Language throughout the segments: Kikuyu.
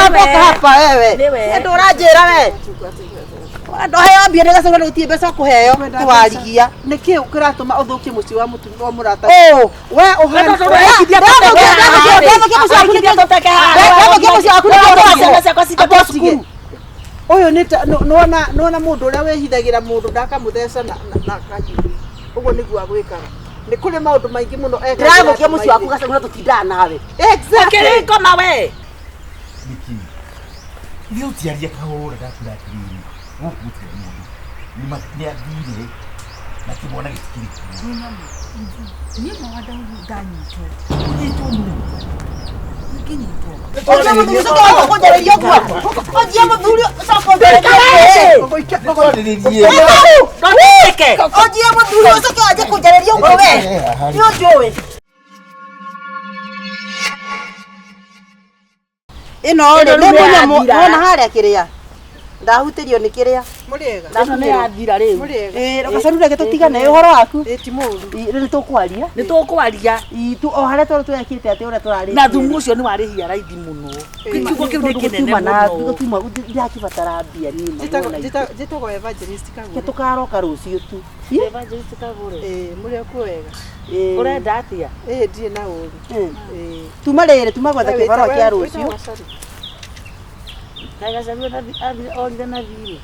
Ah, boka hapa wewe. Nĩwe. Nĩ ũranjĩra we. Ndoheo mbia ndĩgacoka gũtirĩ mbeca ũkũheo tiwarigia. Nĩ kĩĩ kĩratũma ũthũkie mũciĩ wa mũtumia wa mũrata? Ũ. We ũhana Ndathũkia mũciĩ waku nĩkĩ? Ndathũkia mũciĩ waku nĩkĩ? Ciana ciakwa cingĩtwo cukuru. Ũyũ nĩ ta nĩwona nĩwona mũndũ ũrĩa wĩhithagĩra mũndũ ndakamũtheca na kahiũ. Ũguo nĩguo agwĩkaga. Nĩ kũrĩ maũndũ maingĩ mũno ekagĩra Ndĩrathũkia mũciĩ waku nduma-inĩ. gacagũra tũtindaga nawe. Exactly. Ũkĩrĩ ngoma we. Nĩkĩ? Ithe ũtiaria kahũra ndakwĩra atĩrĩrĩ, gũkũ gũtirĩ mũndũ. Nĩ athire na kĩmwana gĩtikĩrĩ kuo. Niĩ mwa ndanyitwo. Ũnyitwo nũ? Ngĩnyitwo. Ũcio mũthuri ũcoke wanjie kũnjarĩria ũguo. Ũnjie mũthuri ũcoke ũnjarĩrie ũguo. Nĩtwarĩrĩrie. Ndũtĩke. Ũnjie mũthuri ũcoke wanjie kũnjarĩria ũguo we. Nĩ ũnjũĩ. Ĩno rĩ nĩ mũnyamũ wona harĩa kĩrĩa ndahutĩrio nĩ kĩrĩa. Mũrĩega. Ĩno nĩ yathira rĩu. Mũrĩega. Ĩĩ gacaru reke tũtigane ũhoro waku. Ĩĩ ti mũũru. Rĩu nĩ tũkwaria. Nĩ tũkwaria. Tu o harĩa twarĩ twekĩte atĩ ũrĩa tũrarĩtie. Na thumu ũcio nĩ warĩhia raithi mũno. Kiugo kĩu nĩ kĩnene mũno. Gũtiuma ndirakĩbatara mbia niĩ Njĩtagwo- Njĩtagwo Evangelist Ke Kagũre. tũkaroka rũciũ tu. Evangelist Kagũre. Ĩĩ mũrĩ o kuo wega. Ĩĩ. Ũrenda atĩa? Ĩĩ ndirĩ na ũru. Ĩĩ. Tuma rĩrĩ tuma gwetha We kĩbarũa wĩta- kĩa we rũciũ. wĩtagwo Gacaru? Kaĩ Gacaru orire na thirĩ.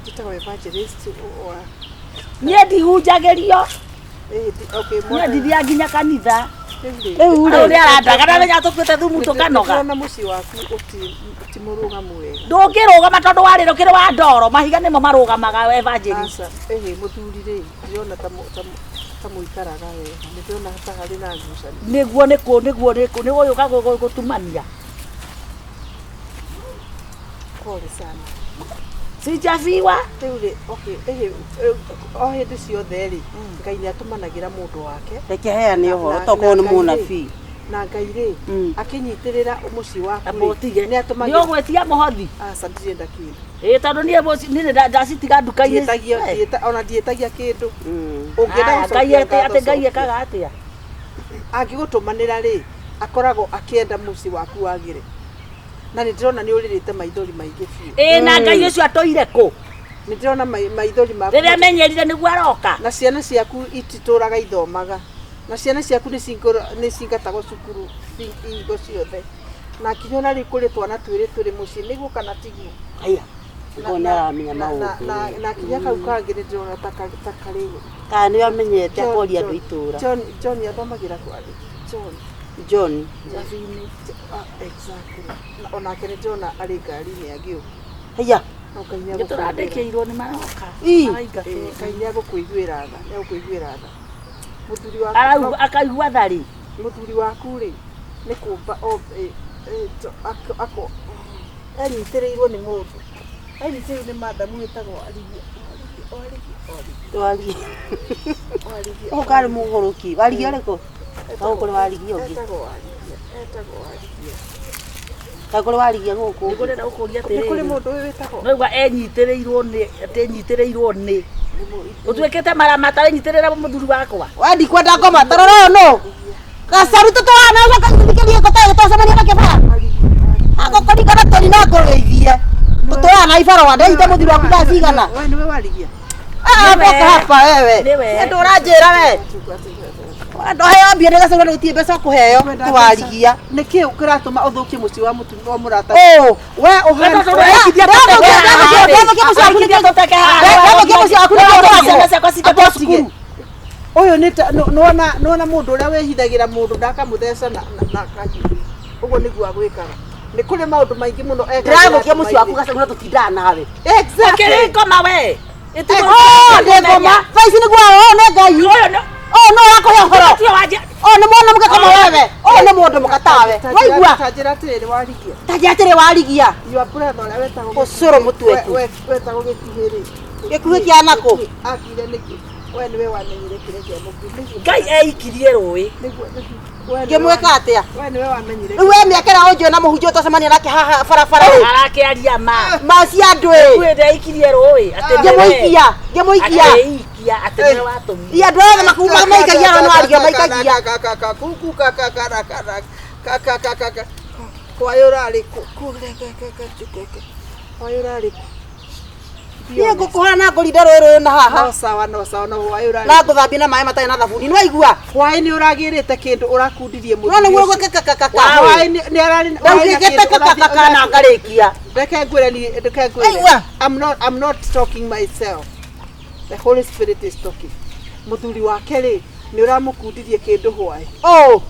Njĩtagwo Evangelist wa Niĩ ndihunjagĩrio. Ĩĩ okay Niĩ mwana. ndithiaga nginya kanitha. Rĩu rĩ. Rĩu rĩ. Ũrĩa arandaga ndamenya tũkuĩte thumu tũkanoga. Ndĩrona mũciĩ waku ti mũrũgamu wega. Ndũngĩrũgama tondũ warĩro kĩrĩ wa ndoro mahiga nĩmo marũgamaga evangelist. Aca, ĩhĩ mũthuri rĩ, ndĩrona ta mũikaraga wega. Nĩ ndĩrona ta harĩ na ngucanio. Nĩguo nĩkũ nĩguo nĩkũ nĩ ũyũ gũtumania. Pole sana. Sijafiwa. Rĩu rĩ, okay, ĩhĩ, o hĩndĩ ciothe rĩ, Ngai nĩ atũmanagĩra mũndũ wake. Reke heane ũhoro Na- tokorwo na nĩ Ngai rĩ, mũnabii. Na Ngai rĩ, akĩnyitĩrĩra mũciĩ waku Amba rĩ, ũtige. nĩ Nĩ atũmagĩra. ũgwĩtia mũhothi. Aca, ndirenda kĩndũ. Ĩĩ tondũ niĩ niĩ ndacitiga nduka-inĩ. Ndiĩtagia, ona ndiĩtagia kĩndũ. Ũngĩenda Aya, Ngai gũcokia ngatho atĩ Ngai cokia. ekaga atĩa? Angĩgũtũmanĩra rĩ, akoragwo akĩenda mũciĩ waku wagĩre. Na nĩ ndĩrona nĩ ũrĩrĩte maithori maingĩ biũ. Ĩĩ na Ngai ũcio atũire kũ? Nĩ ndĩrona maithori maku. Rĩrĩa menyerire nĩguo aroka. Na ciana ciaku ititũraga ithomaga. Na ciana ciaku nĩ cingatagwo cukuru hingo ciothe. Na nginya ona rĩu kũrĩ twana twĩrĩ tũrĩ mũciĩ nĩguo kana tiguo. Haya. Ngona nĩ aramenya maũndũ. Na nginya kau kangĩ nĩ ndĩrona ta karĩ. Kana nĩ amenyete akoria andũ itũra. John athomagĩra kũ? John. John. Exactly. Onake nĩ ndĩrona arĩ ngari-inĩ agĩũka. Haya. No Ngai nĩ Nĩ agũkũiguĩra. tũrandĩkĩirwo nĩ maroka. Ii. Maraingatwo. Ngai nĩ agũkũiguĩra tha, nĩ agũkũiguĩra tha. Mũthuri waku Arauga akaigua tharĩ. Mũthuri waku rĩ, nĩ kũmba enyitĩrĩirwo nĩ mũndũ. Enyitĩrĩirwo nĩ madamu wĩtagwo Warigia. Warigia. Ũyũ karĩ mũgũrũki. Warigia ũrĩkũ? Gũkũ kũrĩ warigia ũngĩ. Etagwo Warigia. Etagwo Warigia. Kaĩ kũrĩ warigia gũkũ? Nĩguo ndĩrenda gũkũria Nĩ kũrĩ atĩrĩrĩ. mũndũ ũyũ wĩtagwo Noigua enyitĩrĩirwo nĩ atĩ enyitĩrĩirwo nĩ. Ũtuĩkĩte maramata wenyitĩrĩra mũthuri wakwa. We ndikwenda ngoma ta rora ũyũ nũ? Gacaru tũtwarana ũcoka gũthikĩrie gũtarĩ tũcemania na kĩbara. Agũkũringana tũri na ngũrĩithie. Tũtwarana na ibarũa ndeite mũthuri waku thaa cigana. We nĩwe Warigia? Ah, boka hapa wewe. Nĩwe. Nĩ ũranjĩra we. Ndoheo mbia ndĩgacoka gũtirĩ mbeca ũkũheo tiwarigia. Nĩ kĩĩ kĩratũma ũthũkie mũciĩ wa mũtumia wa mũrata? Ũ. We ũhana Ndathũkia mũciĩ waku nĩkĩ? Ndathũkia mũciĩ waku nĩkĩ? Ciana ciakwa cingĩtwo cukuru. Ũyũ nĩ ta nĩwona nĩwona mũndũ ũrĩa wĩhithagĩra mũndũ ndakamũtheca na kahiũ. Ũguo nĩguo agwĩkaga. Nĩ kũrĩ maũndũ maingĩ mũno ekagĩra Ndĩrathũkia mũciĩ waku nduma-inĩ. gacagũra tũtindaga nawe. Exactly. Ũkĩrĩ ngoma we. Oh, ndĩ ngoma. Thaa ici nĩguo ũyũ nĩ Ngai. Ũyũ nĩ ũrakũhe ũhoro. Ũyũ nĩ mwana mũke kama wewe. Ũyũ nĩ mũndũ mũka tawe. Waigua? Ta njĩra atĩrĩrĩ Warigia. Ta njĩra atĩrĩ Warigia. Your brother ũrĩa wetagwo Ũcũrũ mũtweku. Wetagwo Gĩkuhĩ rĩ. Gĩkuhĩ kĩa nakũ? Akuire nĩkĩ? We nĩwe wamenyire kĩrĩa kĩamũkuire. Ngai eikirie rũĩ. Ngĩmwĩka atĩa? We nĩwe wamenyire. Rĩu we mĩaka ĩrĩa ũnjũĩ na mũhunjia ũtacemania nake haha barabara ĩ. Arakĩaria ma. Ma cia andũ ĩ. Gĩkuhĩ ndeikirie rũĩ. Atĩ nĩwe. Ngĩmũikia, ngĩmũikia. Akĩikia. Ndũgwĩtĩkia atĩ nĩwe watũmire. Ia andũ othe makuuma maikagia no aria maikagia. Kuku kaka kaka kaka kaka kaka. Kwaĩ ũrarĩ kũ? Kwaĩ ũrarĩ kũ? Niĩ ngũkũhũra na ngũrinde rũĩ rũyũ na haha. No sawa no sawa no hwaĩ ũrarĩ. Na ngũthambie na maĩ matarĩ na thabuni. Nĩ waigua? Hwaĩ nĩ ũragĩrĩte kĩndũ ũrakundirie No nĩguo gũkakakaka. Hwaĩ nĩ ararĩ Ndaugĩte kakakaka na ngarĩkia. Reke ngwĩre ni reke ngwĩre. Aigua. I'm not talking myself. The Holy Spirit is talking. Mũthuri wake rĩ nĩ ũramũkundirie kĩndũ hwaĩ. Oh,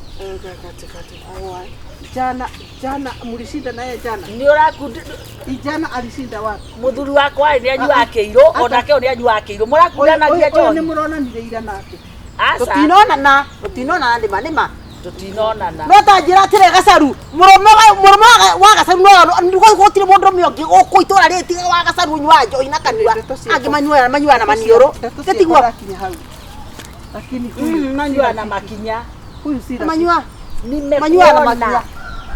Jana jana mlishinda naye jana. Nĩ ũrakundi Jana alishinda wapi? Mũthuri wakwa nĩ anyuaga kĩirũ onake ũyũ nĩ anyuaga kĩirũ mũrakundanagia Ũyũ nĩ njohi. mũronanire ira nake. Aca tũtinonana, tũtinonana nĩma nĩma. tũtinonana. No ta njĩra atĩrĩ Gacaru, mũrũme wa Gacaru no gũtirĩ mũndũrũme ũngĩ gũkũ itũra rĩrĩ tiga wa Gacaru ũnyuaga njohi na kanua. Angĩ manyuaga manyuaga na maniũrũ. Ndeto Tĩtiguo? ciakwa irakinya hau. Lakini huyu Manyuaga na makinya. huyu si rafiki. Manyua manyuaga na makinya. Nimekuona.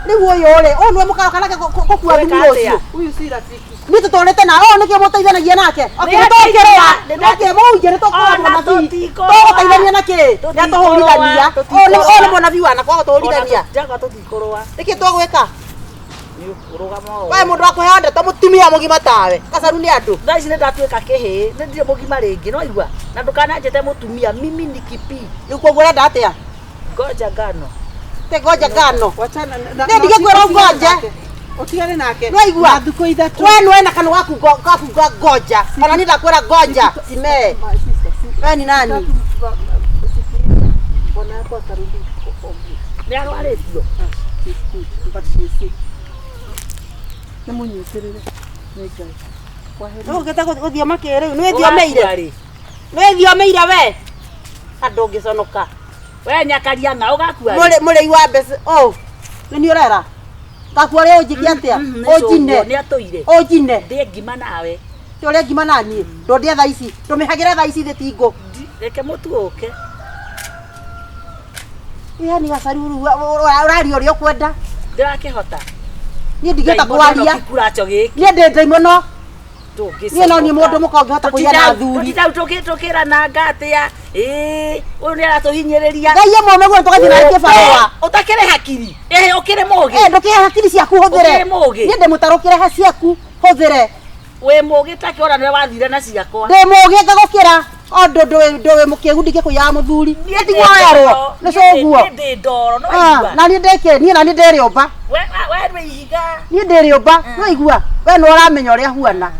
Rĩu ũyũ rĩ, ũyũ nĩwe mũkaroka nake gũkua Weka thumu atĩa? ũcio. Huyu si rafiki. Niĩ tũtũrĩte na ũyũ nĩkĩo mũteithanagia nake. Nĩ Tũkĩrũa, nĩ- nĩkĩo mũhunjia nĩtũkoragwo Ona mũnabii. tũtikũrũa. Tũgũteithania na kĩ? Nĩatũhũrithania. Ũyũ nĩ mũnabii wanakwa gũtũhũrithania. Jagwa tũtikũrũa. Nĩkĩ tũgwĩka? Nĩ ũkũrũgama o. We mũndũ wa kũheo ndeto mũtumia mũgima tawe. Gacaru nĩ andũ. Thaa ici nĩ ndatuĩka kĩhĩĩ, nĩ ndirĩ mũgima rĩngĩ, no igua. Na ndũkananjĩte mũtumia, mimi ni kipii. Rĩu koguo ũrenda atĩa? Ngoja ngano. Te ngoja ngano. Wachana na Nĩ ndige kwĩra ũngonje. Ũtigane nake. Nĩwaigua? Na thikũ ithatũ. We nĩwe na kanua gaku gaku ngoja. Ona niĩ ndakwĩra ngoja. Simee. My sister, si- We ni nani? Tatu, siku hizi, bwana yako atarudi home. Nĩ arwarĩtio. Ah, she's good, but she's sick. Nĩ mũnyitĩrĩre. Nĩ Ngai. Kwaheri. Nĩũgĩte gũthioma kĩ rĩu? Nĩwĩthiomeire? Ũgakua rĩ? Nĩwĩthiomeire we? Andũ ũngĩconoka. We nyakaria ng'a ũgakua rĩ? Mũrĩi wa mbeca. Oh, nĩ niĩ ũrera? Ngakua ũrĩa ũnjĩke atĩa? Nĩ Ũnjine. cũguo, nĩ atũire. Ũnjine. Ndĩe ngima nawe. Ti ũrĩa ngima na niĩ. Ndũndĩe thaa ici. Ndũmĩhagĩre thaa ici thĩ tingũ. Reke mũtu ũke. Yani Gacaru rĩu ũraria ũrĩa ũkwenda. Ndĩrakĩhota. Niĩ ndingĩhota kwaria. Kĩkuracho gĩkĩ. Niĩ ndĩ ndaimono. Tũngĩconoka. Niĩ no niĩ mũndũ mũka ũngĩhota kũgĩa na athuri. Tũtindau tũkĩrananga atĩa? Ĩĩ, ũyũ nĩ aratũhinyĩrĩria. Ngai ĩmwe ũguo tũgathiĩ na kĩbarũa. Ũtakĩrĩ hakiri. Ĩhĩ, ũkĩrĩ mũgĩ. Eh, ndũkĩhe hakiri ciaku hũthĩre. Ũkĩrĩ mũgĩ. Niĩ ndĩmũtarũkĩre he ciaku hũthĩre. Wĩ mũgĩ take ona nĩwe wathire na ciakwa. Ndĩ mũgĩ ngagũkĩra. O ndũ wĩ mũkĩgu ndingĩkũiyaga mũthuri. Niĩ Nĩ tiguo werwo. Nĩ cũguo. Niĩ ndĩ ndoro, no Ah, waigua. na niĩ ndĩkĩ, niĩ na niĩ ndĩ rĩũmba. We wĩ ihiga. Niĩ ndĩ rĩũmba. Nĩwaigua? We nĩ ũramenya ũrĩa huana.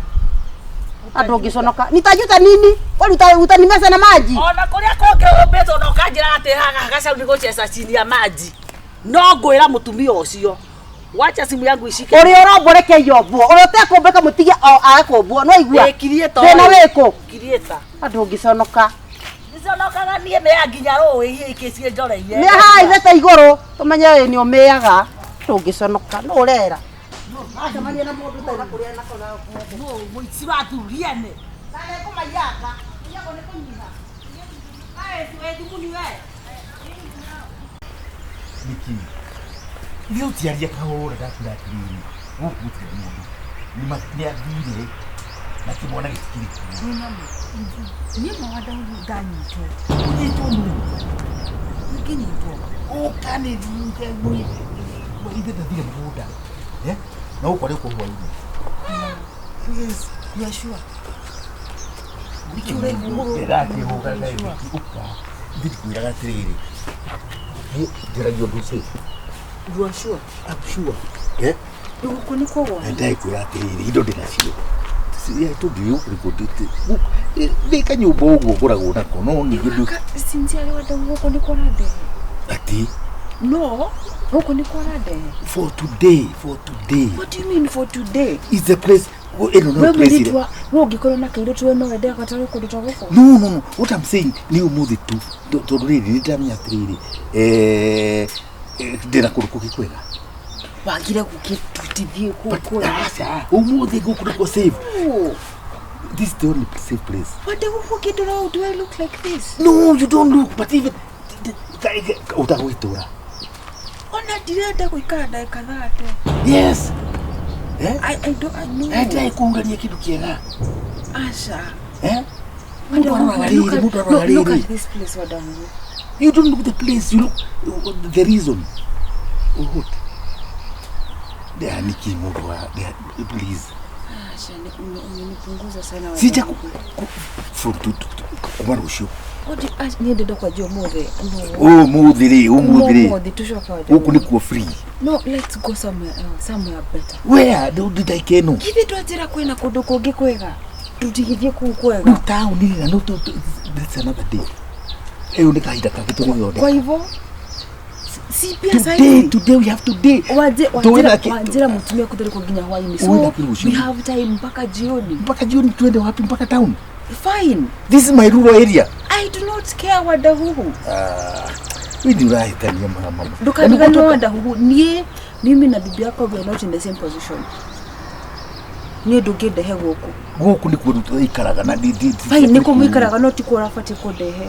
Andũ ũngĩconoka. Nitajuta nini? Kwani utanimeza na maji? Ona kũrĩa kũngĩ ũmbĩtwo na ũkanjĩra atĩ haha gacau nĩ gũceca chini ya maji. No ngwĩra mũtumia ũcio. Wacha simu yangu ishike. Ũrĩa ũrombwo reke iombwo. Ũrĩa ũtekũmbĩka mũtige o age kũmbwo. Nĩwaigua? Ĩ, kiriĩta Thĩna ũyũ. wĩkũ? Kiriĩta. Andũ ũngĩconoka. Ndiconokaga niĩ mĩaga nginya rũĩ ikĩ ciĩnjoreire. Nĩ haha ithete igũrũ tũmenye ĩ nĩ ũmĩaga. Ndũngĩconoka nũ ũrera. Acemania na mũndũ ũtarĩ na kũrĩa nako na Nũ mũici wa athuri ene. Na nĩngũmaiyanga. Iyagwo nĩ kũnyiha. Wĩ thimuni we. Nĩkĩ? Ithuĩ tũtiaria kahũra ndakwĩra atĩrĩrĩ, gũkũ gũtirĩ mũndũ. Nĩ athire na kĩmwana gĩtikĩrĩ kuo. Niĩ mawanda ndanyitwo. Ũnyitwo nũ? Ingĩnyitwo. Ũka nĩ thiĩte ithe ndathire mũgũnda. Eh? Na gũkũ arĩ kũ hwainĩ. Yes. You are sure? Ndĩrakĩhũra ngai ũka. Ithe ndikwĩraga atĩrĩrĩ. Niĩ njaragia ũndũ safe. You are sure? I'm sure. Eh? Rĩu gũkũ nĩ kũgwa. Ndakwĩra atĩrĩrĩ, indo ndĩnacio. Tũndiũkũrĩkũ nĩ kanyũmba ũguo ngoragwo nako no ningĩ ndũ Sincerely wanda gũkũ nĩ kũrandehe. atĩ No, gũkũ nĩ kũrandehe. for today, for today What do you mean for today? is the place ĩno no We place mũirĩtu ĩrĩa wa we ũngĩkorwo na kairĩtu we no wende agatwarwo kũndũ ta gũkũ? No, no, no, what I'm saying nĩ ũmũthĩ tu tondũ rĩrĩ nĩ ndĩramenya atĩrĩrĩ, ndĩna kũndũ kũngĩ kwega. Wagire gũkĩtutithie But kũu. aca, ũmũthĩ gũkũ nĩkuo safe. This is the only safe place. Wanda gũkũ ũkĩndora ũũ, do I look like this? No, you don't look, but even ũtagwĩtũra. Ona ndirenda gũikara ndagĩka 30. Yes. Eh? I don't I know. Endae kũhurania kĩndũ kĩega. Aca. Eh? Mundu aroraga rĩrĩ, mundu aroraga Look rĩrĩ. at this place, Wadahuhu. You don't look the place, you look the reason. What? Niki mundu wa please. Acha, umenipunguza sana Sija Wadahuhu. from to kuma rũciũ. Niĩ ndĩrenda kwanjia ũmũthĩ. No. Ũmũthĩ rĩ, ũmũthĩ rĩ. Ũmũthĩ tũcoke Wadahuhu. Gũkũ nĩkuo free. No, let's go somewhere else, somewhere better. Where? Ndũndĩtaike ĩno. Githĩ twanjĩra kwĩna kũndũ kũngĩ kwega? Tũtigithie kũu kwega. Rĩu taũni rĩ, na no that's another day. Ĩyo nĩ kahinda kangĩ tũgĩthondeka. Kwa hivyo si pia Today, saizi. today we have today. Tuwe na Wanjĩra mũtumia kũtharĩkwo nginya hwainĩ. Uwe na So kĩrũcio. we have time mpaka jioni. Mpaka jioni tuende wapi? Mpaka town. Fine. This is my rural area. I do not care Wadahuhu. We nĩ ũrahĩtania mama. Ndũkariganĩrwo Wadahuhu. Niĩ mimi na bibi yako we are not in the same position. Niĩ ndũngĩndehe gũkũ. Gũkũ nĩkuo rĩu tũikaraga na Fine, nĩkuo mũikaraga no tikuo ũrabatiĩ kũndehe.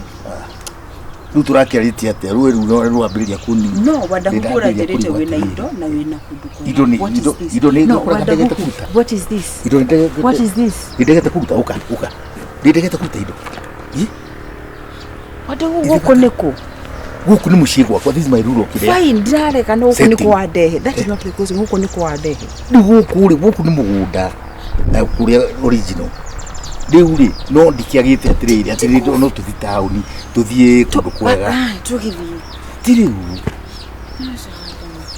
Rĩu tũrakĩarĩtie atĩa? Rũĩ rũu no rwambĩrĩria kũni. No, Wadahuhu Ndĩrambĩrĩria ũranjĩrĩte kũigua wĩna atĩrĩrĩ. indo na wĩna kũndũ kwega. Indo nĩ- What is this? indo nĩ No, ngũkũraga ndegete Wadahuhu, kũruta. what is this? Indo nĩ What is this? Ndegete kũruta ũka ũka. Ndegete kũruta indo. Ĩ? Wadahuhu gũkũ nĩkũ? Gũkũ nĩ mũciĩ gwakwa. This is my rural kĩrĩa. Fine, ndirarega no gũkũ Setting. nĩkũ wandehe. That is not the question. Gũkũ nĩkũ wandehe. Rĩu gũkũ rĩ, gũkũ nĩ mũgũnda na kũrĩa original. Rĩu rĩ, no ndikĩagĩte atĩrĩrĩ, atĩrĩrĩ no tũthiĩ taũni, tũthiĩ kũndũ kwega. Ah, tũgĩthiĩ. Ti rĩu.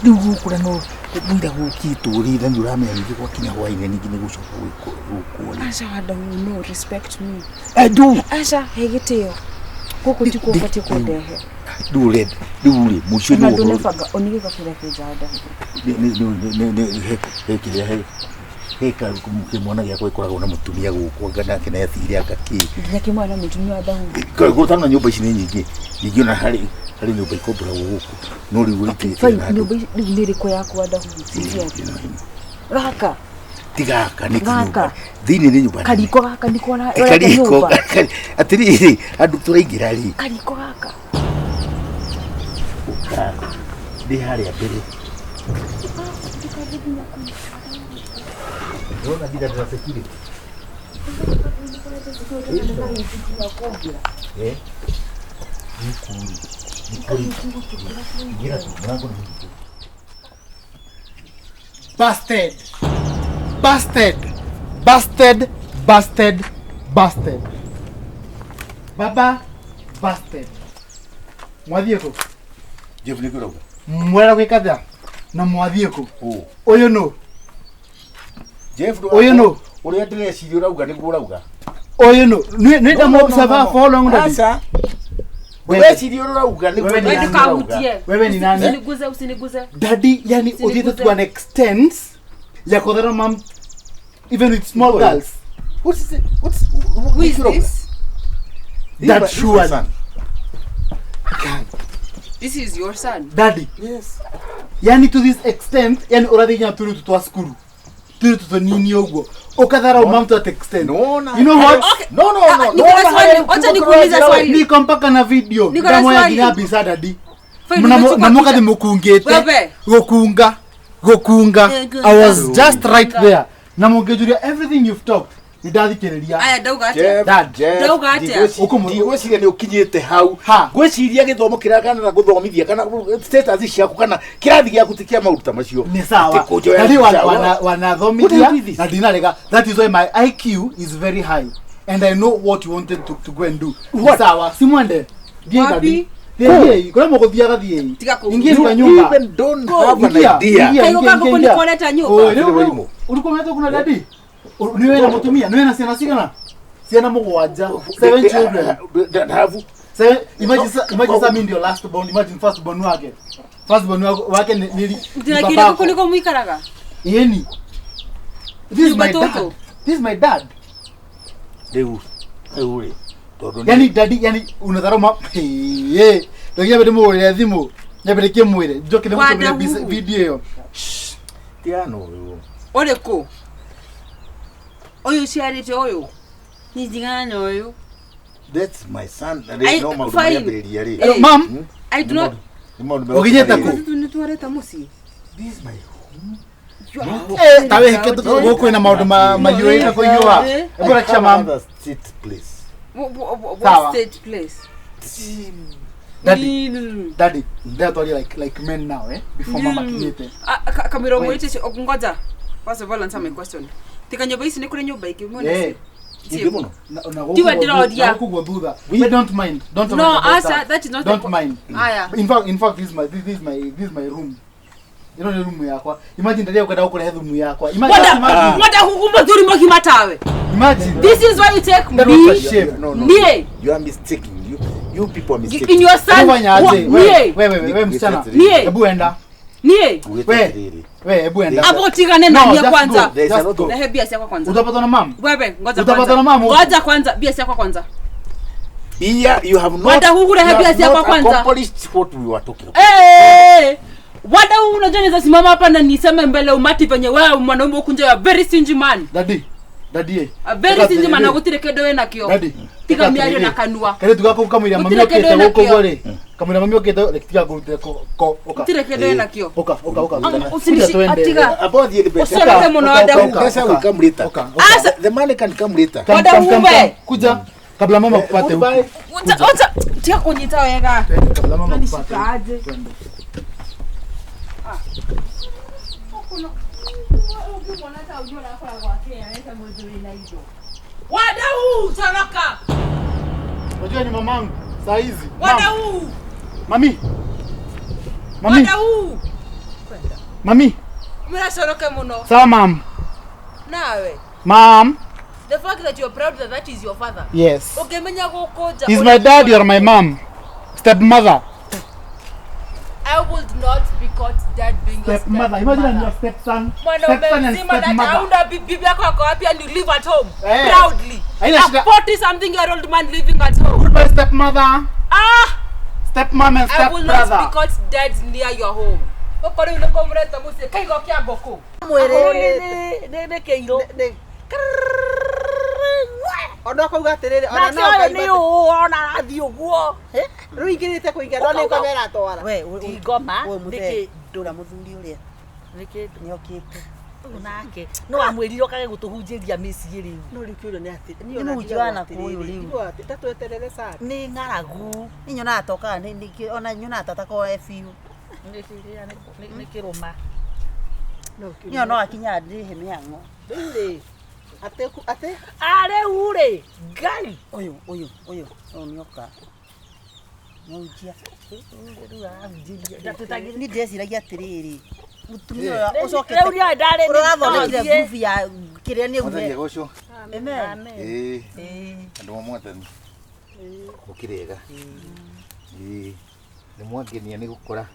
Rĩu gũkũ na no mũira gũkĩtwo rĩ, na nĩ ũramenya ningĩ gwakinya hwainĩ ningĩ nĩ gũcoka gwĩkwo rĩ. Aca Wadahuhu, no respect me. I do. Aca, he gĩtĩo. Gũkũ tikuo ũbatiĩ kũndehe. Rĩu ũrenda, rĩu rĩ, mũciĩ Ona nĩ ũhoro. ndũnebanga, onige gabira kenja Wadahuhu. Nĩ kĩrĩa he kĩmwana gĩakwa gĩkoragwo na mũtumia gũkũ anga nake nĩ athire anga kĩ. Nginya kĩmwana na mũtumia Wadahuhu. Gũtano na nyũmba ici nĩ nyingĩ. Ningĩ ona harĩ nyũmba ikomboragwo gũkũ. No rĩu Okay, itirĩ fine, na andũ. nyũmba rĩu nĩ ĩrĩkũ yaku Wadahuhu? Sincerely. Gaka, Ti gaka nĩ Gaka. kĩnyũmba. Thĩinĩ nĩ nyũmba nene. kariko gaka nĩko ũreka Kariko. nyũmba. Atĩrĩrĩ, andũ tũraingĩra rĩ. Kariko gaka. Ũka. Ndĩ harĩa mbere. Ndĩrona nginya ndĩna security. Eh? Gũkũ rĩ, nĩ kũrĩ. Ingĩra tu, mũrango nĩ mũhingũre. Busted. Busted. Busted. Busted. Busted. Baba, busted. Mwathiĩ kũ? Jeff nĩ kũrauga. Mwera gwĩka atĩa? Na mwathiĩ kũ? Ũ. Ũyũ nũ? Jeff Ũyũ nũ? Ũrĩa ndĩreciria ũrauga nĩguo ũrauga. Ũyũ nũ? Nĩ ndamũobserve for how long daddy? Aca. Ũreciria ũrĩa ũrauga nĩguo Wewe ni ũrauga. Ndũkahutie. Wewe ni nani? Usiniguze, usiniguze. Daddy, yani ũthiĩte to an extent ya kũthara mam even with small Ũyũ. girls. What's what's Who is this? That surely. This is your son. Daddy, Yes. yani to this extent, yani ũrathiĩ nginya tũirĩtu twa cukuru. Tũirĩtu tũnini ũguo. Ũkatharau mam to that extent. No, na. You know what? Okay. No, no, no. Niko na swali. Wacha nikuulize swali. Niko mpaka na video. Niko na Ndamoya swali. nginya mbica daddy. Fine, Na umechukua mukathi picha. mũkungĩte. Wewe. Gũkunga. Gũkunga. I was just right there. Na mũngĩnjũria everything you've talked. Nĩndathikĩrĩria. Aya ndauga atĩa? Jeff, Dad. Jeff, Ndauga atĩa? ndigwĩciria nĩ ũkinyĩte hau. Ha. Ngwĩciria gĩthomo kĩrĩa kana na gũthomithia kana status ciaku kana kĩrathi gĩaku ti kĩa maũndũ ta macio. Nĩ sawa. Atĩ kũnjoya Daddy mbica, wanathomithia What do you do this? na ndinarega. That is why my IQ is very high. And I know what you wanted to go and do. Nĩ What? sawa. Simwende. Thiĩ Wapi? daddy. Thiĩ kũrĩa mũgũthiaga thiĩi. Tiga kũ- Ingieni kwa You nyumba. even don't have an Ingia, idea. ingia, Kaigo ingia, kangu ingia. kunikoleta nyumba. Oi, rĩu- Atĩrĩ Warimũ. Ulikuwa umeletwa kuna daddy? Ni wewe na mutumia, ni wewe na ciana cigana? Ciana mũgwanja. Seven children. Ndavu. Seven, imagine imagine sa mimi ndio last born, imagine first born wake. First born wake ni Ndinakire babako. gũkũ nĩkuo mũikaraga? Yeni. This is my Nyumba dad. tũtũ. This is my dad. Rĩu rĩu rĩ tondũ nĩ- Yani daddy, yani unadharau ma. Hey, ndio nyambe ndimũhũrĩre thimũ. Nyambe ndĩkĩmwĩre. Njoke ndĩmũtũmĩre Wadahuhu. video ĩyo. tigana ũyũ. Ũrĩkũ? Ũyũ ũciarĩte ũyũ? Niĩ ndigana na ũyũ. That's my son. I- Rĩ no maũndũ fine. marĩa rĩ. Eh. Mam, I do not. Nĩ maũndũ Ũkinyĩte kũ? Nĩ twareta mũciĩ. This is my home. Eh, ta wĩhĩke gũkũ kwĩna maũndũ mahiũĩ na kũhiũha. Eh. Hebu rakisha mam. Another seat, please. Sawa. What state place? Daddy. No, no, no. Daddy, ndĩratwaria like men now, eh? Before mama akinyĩte. Ah, kamĩro Wait. mwĩtĩte ngoja. First of all, answer my question. Tika nyũmba ici nĩ kũrĩ nyũmba ingĩ mwena Eh. Ingĩ mũno. Na gũkũ Tiwe guo ndĩroria. na gũkũ guo thutha. We don't mind. Don't No, mind about answer, that. that is not the Don't mind. Aya. In fact, this is my room. Ĩno nĩ room yakwa. Imagine ndaria ũkwenda gũkũrehe thumu yakwa. Imagine, Wada, imagine. wada huku mũthuri mũgima tawe. Imagine. This is why you take That was a me shame. No, no. Nie. You are mistaking. You people are mistaking. in your son. Fanya aje? Wa- Nie. We, we, we, we msichana. Nie. Hebu enda. Nie. Ngwĩte We. atĩrĩrĩ. We, hebu enda. Hapo tigane na No, niĩ just kwanza. go. There is a Just lot go. of- Rehe bia ciakwa kwanza. Utapatwa na mam. Wewe ngoja Utapatwa kwanza. na mamu. Ngoja kwanza bia ciakwa kwanza. Here you have not. Wada huku rehe you bia have ciakwa not kwanza. accomplished what we were talking about. Eh! Wada huu unajua naweza simama hapa na niseme mbele umati venye wewe mwanaume huku nje you are very stingy man. Daddy. Daddy. eh. A very Teka stingy man atĩrĩrĩ. na gũtirĩ kĩndũ wĩ nakĩo. Daddy. Tiga teka mĩario atĩrĩrĩ. na kanua. Kairĩtu gaku kamũira mami Gũtirĩ kĩndũ okĩte wĩ gũkũ nakĩo. ũguo rĩ. Kamũira mami okĩte reke tiga ngũrutĩre ko ũka. Gũtirĩ kĩndũ wĩ nakĩo. Ũka, ũka, ũka. Usinishi- Kuja twende. atiga. About the best. Usioroke mũno wada Uka, huu. uka, Pesa will uka. come later. Uka, uka. Asa The money can come later. Come, Wada come, come, uwe. come. Kuja kabla mama kupate huku. Goodbye. Uta uta tiga kunyita wega. Twende, kabla mama kupate. Unanishika aje? Twende. Wadau toroka. Unajua ni mamangu saa hizi. Mam. Wadau. Mami. Mami. Wadau. Mami. Muracoroke muno. Sawa mam. Nawe. Mam. The fact that you are proud that that is your father. Yes. Ũngĩmenya gũkũnja. He's my dad, you're my mom. Stepmother. I would not be caught dead being your Stepmother. Imagine I'm your stepson. Mwanaume Stepson and mzima na stepmother. hauna bibi yako ako wapi and you live at home Eh. proudly. Haina A shida. 40 something year old man living at home. Goodbye stepmother. Ah! Stepmom and I will not be stepbrother. caught dead near your home. Ũkorwo rĩu nĩkuo mũreta mũciĩ kaigo kĩa ngũkũ. Nĩ kĩirũ. Ona akauga atĩrĩrĩ ona Nake no ũyũ ngaigua nĩ ũũ ona arathiĩ ũguo. rĩu ingĩrĩte kũingĩra no nĩ ngoma ĩratwara. We, Ti ngoma. we Nĩkĩ? mũthee ndũra mũthuri ũrĩa Nĩkĩ? nĩokĩte. Ũyũ nake no amwĩrire okage gũtũhunjĩria mĩciĩ rĩu. No rĩu kĩũria nĩ atĩ niĩ Nĩ ona mũhunjia ndigagwo wa nakũu atĩrĩrĩ, rĩu. ndigagwo atĩ ndatweterere sana. Nĩ ng'aragu. Nĩ nyonaga tokaga ona nyonaga tatakorwo e biũ. Nĩ kĩrũma. No kĩũria Nĩyo no akinya ndĩhe mĩhang'o. rĩu rĩ atĩ atĩ Arĩu rĩ Ngai. Ũyũ ũyũ ũyũ ũyũ nĩoka. Mũhunjia. Rĩu arahunjĩria. Ndatwĩtagĩrĩra. Niĩ ndĩreciragia atĩrĩrĩ mũtumia ũyũ Rĩu ũcokete nĩwe ndarĩ ũrĩa ũrathondekire ngurubu ya kĩrĩa nĩ Mwathani ume. agocwo. Amen. Ĩĩ. Andũ a mwathani. Mũkĩrĩega. Ĩĩ. Nĩ mwangenia nĩ gũkora